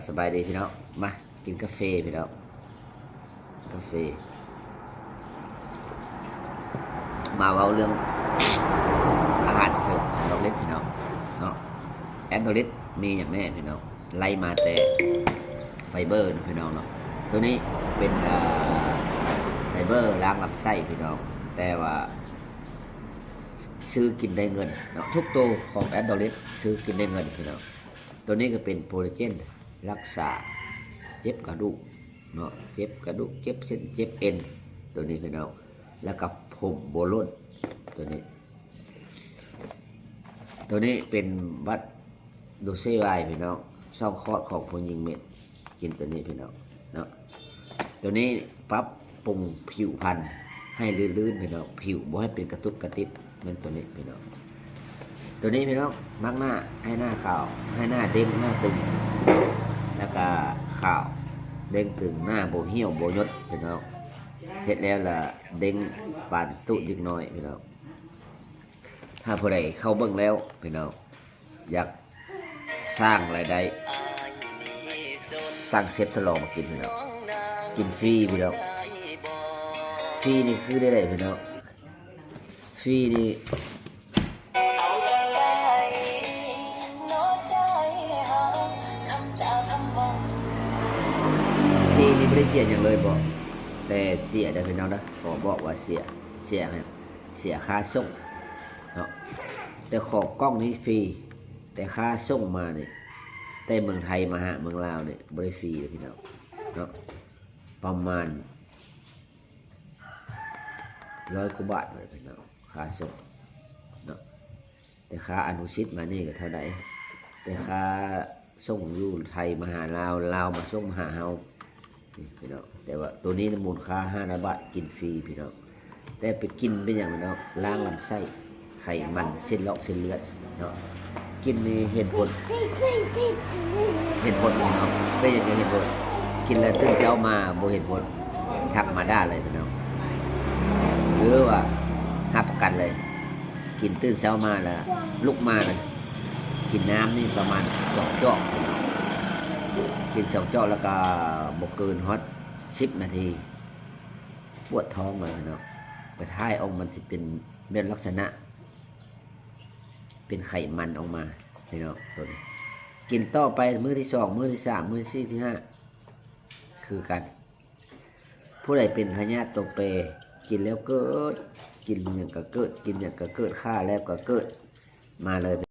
ສະບາຍດີພີ່ນ້ອງ ມາກິນກາເຟພີ່ນ້ອງ ກາເຟ ມາເວົ້າເລື່ອງອາຫານເສີມແອັບດອລເລັດພີ່ນ້ອງເນາະ. ແອັບດອລເລັດມີຫຍັງແດ່ພີ່ນ້ອງ? ໄລ່ມາແຕ່ໄຟເບີເນາະພີ່ນ້ອງເນາະ. ໂຕນີ້ເປັນ ເອີ ໄຟເບີລ້າງລຳໄສ້ພີ່ນ້ອງ ແຕ່ວ່າ ຊື້ກິນໄດ້ເງິນເນາະ. ທຸກໂຕຂອງແອັບດອລເລັດຊື້ກິນໄດ້ເງິນພີ່ນ້ອງ. ໂຕນີ້ກໍເປັນໂຄລາເຈນ ຮັກສາເຈັບກະດູກເນາະ ເຈັບກະດູກ ເຈັບເສັ້ນ ເຈັບເອັນ ໂຕນີ້ພີ່ນ້ອງ. ແລ້ວກໍຜົມບໍ່ຫຼົ່ນ ໂຕນີ້ ໂຕນີ້ເປັນບັດດູເຊວາຍພີ່ນ້ອງ ຊ່ອງຄອດຂອງຜູ້ຍິງເມັດ ກິນໂຕນີ້ພີ່ນ້ອງເນາະ. ໂຕນີ້ປັບປຸງຜິວພັນໃຫ້ລື່ນໆພີ່ນ້ອງ ຜິວບໍ່ໃຫ້ເປັນກະຕຸກກະຕິກ ແມ່ນໂຕນີ້ພີ່ນ້ອງ. ໂຕນີ້ພີ່ນ້ອງ ມັກໜ້າ ໃຫ້ໜ້າຂາວ ໃຫ້ໜ້າເດັ່ງ ໜ້າຕຶງ ແລ້ວກະຂາວເດັ່ງຕຶງ ໜ້າບໍ່ຫ່ຽວບໍ່ຫຍົດພີ່ນ້ອງ. ເຮັດແລ້ວລະເດັ່ງປານຕູດເດັກນ້ອຍພີ່ນ້ອງ. ຖ້າຜູ້ໃດເຂົ້າເບິ່ງແລ້ວພີ່ນ້ອງ ຢາກສ້າງລາຍໄດ້ ສັ່ງເຊັດທະລອງມາກິນພີ່ນ້ອງ ກິນຟຣີພີ່ນ້ອງ. ຟຣີນີ້ຄືໄດ້ໃດພີ່ນ້ອງ? ຟຣີນີ້ ຟຣີນີ້ບໍ່ໄດ້ເສຍຫຍັງເລີຍບໍ ແຕ່ເສຍເດີພີ່ນ້ອງເດີ ຂໍບອກວ່າເສຍ ເສຍຫຍັງ? ເສຍຄ່າສົ່ງເນາະ. ແຕ່ຂອງກ່ອງນີ້ຟຣີ ແຕ່ຄ່າສົ່ງມານີ້ ແຕ່ເມືອງໄທມາຫາເມືອງລາວນີ້ບໍ່ໄດ້ຟຣີເດີພີ່ນ້ອງເນາະ. ປະມານຮ້ອຍກວ່າບາດພີ່ນ້ອງ ຄ່າສົ່ງເນາະ. ແຕ່ຄ່າອະນຸສິດມານີ້ກໍເທົ່າໃດ? ແຕ່ຄ່າສົ່ງຢູ່ໄທມາຫາລາວ ລາວມາສົ່ງມາຫາເຮົາ ນີ້ພີ່ນ້ອງ. ແຕ່ວ່າໂຕນີ້ນະ ມູນຄ່າຫ້າຮ້ອຍບາດ ກິນຟຣີພີ່ນ້ອງ. ແຕ່ໄປກິນເປັນຫຍັງພີ່ນ້ອງ? ລ້າງລຳໄສ້ ໄຂມັນ ເສັ້ນຫຼອກເສັ້ນເລືອດເນາະ. ກິນນີ້ເຫັນຜົນ ເຫັນຜົນພີ່ນ້ອງ. ເປັນຫຍັງຈຶ່ງເຫັນຜົນ? ກິນແລ້ວຕື່ນເຊົ້າມາບໍ່ເຫັນຜົນ ທັກມາດ່າເລີຍພີ່ນ້ອງ ຫຼືວ່າຮັບປະກັນເລີຍ. ກິນຕື່ນເຊົ້າມາລະ ລຸກມາລະ ກິນນ້ຳນີ້ປະມານສອງຈອກ ກິນສອງຈອກ ແລ້ວກະບໍ່ເກີນຮອດສິບນາທີ ປວດທ້ອງເລີຍເນາະ. ໄປຖ່າຍອອກມັນຊິເປັນແບບລັກສະນະເປັນໄຂມັນອອກມາພີ່ນ້ອງ. ໂຕນີ້ກິນຕໍ່ໄປມື້ທີສອງ ມື້ທີສາມ ມື້ທີສີ່ ທີຫ້າ ຄືກັນ. ຜູ້ໃດເປັນພະຍາດຕົວແປ ກິນແລ້ວເກີດ ກິນຫຍັງກະເກີດ ກິນຫຍັງກະເກີດ ຂ້າແລ້ວກະເກີດ ມາເລີຍ.